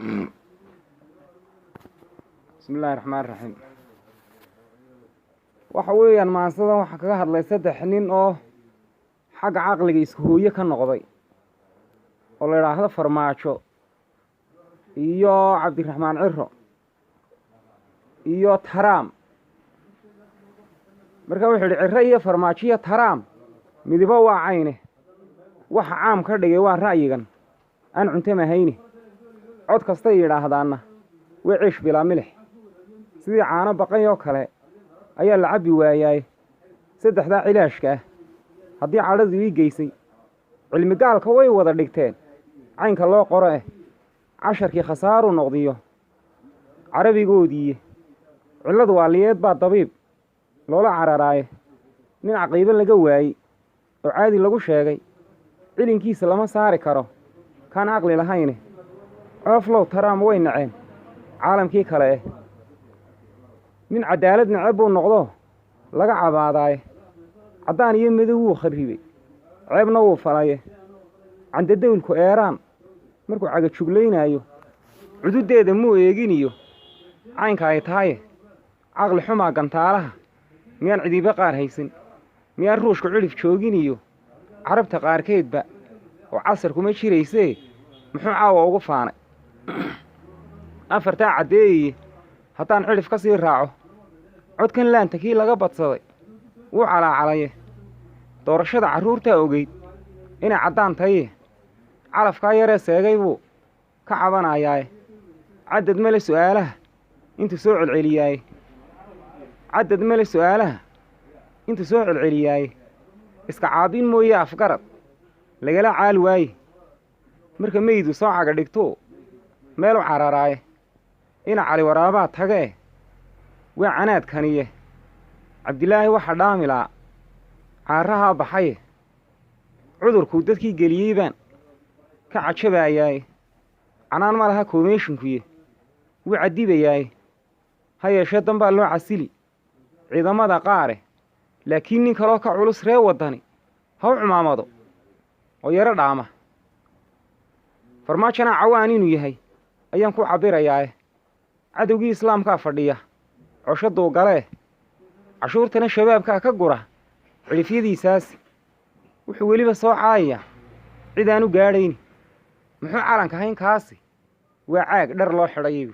Bismi illaahi raxmaan raxiim. Waxa weeyaan maansadan waxaa kaga hadlay saddex nin oo xagga caqliga isku hooye ka noqday, oo la idhaahdo Farmaajo iyo Cabdiraxmaan Ciro iyo Taraam. Marka wuxuu yidhi: Ciro iyo Farmaajo iyo Taraam midibo waa cayne, waxa caam ka dhigay waa ra'yigan aan cuntamahayne. Cod kastay yidhaahdaanna way ciish bilaa milix, sidii caano baqay oo kale ayaa la cabbi waayaaye. Saddexdaa cilaashka ah haddii cadhadu ii geysay, cilmigaalka way wada dhigteen caynka loo qoro eh. Casharkii khasaaru noqdiyo carabigoodiiye, cillad waaliyeed baa dabiib loola cararaaye. Nin caqiibo laga waayey oo caadi lagu sheegay, cilinkiisa lama saari karo kaan caqli lahayne. Cooflow Taraam way naceen caalamkii kale eh, nin caddaalad neceb buu noqdo laga cabaadaaye. Caddaan iyo madow wuu kharribey, ceebna wuu falaye. Candadawlku Eeraan markuu cagajuglaynaayo, cududdeeda muu eeginiyo caynka ay tahaye. Caqli xumaa gantaalaha miyaan cidiiba qaar haysan? Miyaan Ruushku cidhif jooginiyo Carabta qaarkeedba oo casar kuma jiraysee? Muxuu caawa ugu faanay afartaa caddeeyaye? Haddaan cidhif ka sii raaco, codkan laanta kii laga badsaday wuu calaacalaye. Doorashada carruurtaa ogeyd inay caddaan taye, calafkaa yaree seegay buu ka cabanayaaye. Caddad male su'aalaha intuu soo celceliyaaye, caddad male su'aalaha intuu soo celceliyaaye. Iska caabin mooye afgarad lagala caali waaye. Marka meydu soo caga dhigtuu meel u cararaaye. Ina Cali Waraabaa tagee waa canaadkaniye. Cabdilaahi waxa dhaamilaa caarahaa baxaye. Cudurkuu dadkii geliyey baan ka cajabaayaaye. Canaan ma laha koomeeshinkuye, wuu caddibayaaye. Ha yeeshee danbaa loo casili ciidamada qaare, laakiin nin kaloo ka culus ree waddani ha u cumaamado oo yaro dhaama. Farmaajona cawaan inuu yahay ayaan ku cabbirayaae. Cadowgii islaamkaa fadhiya cosho duugalee, cashuurtana shabaabkaa ka gura cidhifyadiisaasi. Wuxuu weliba soo caayayaa cid aan u gaadhayni. Muxuu calanka hayn kaasi? Waa caag dhar loo xidhayay.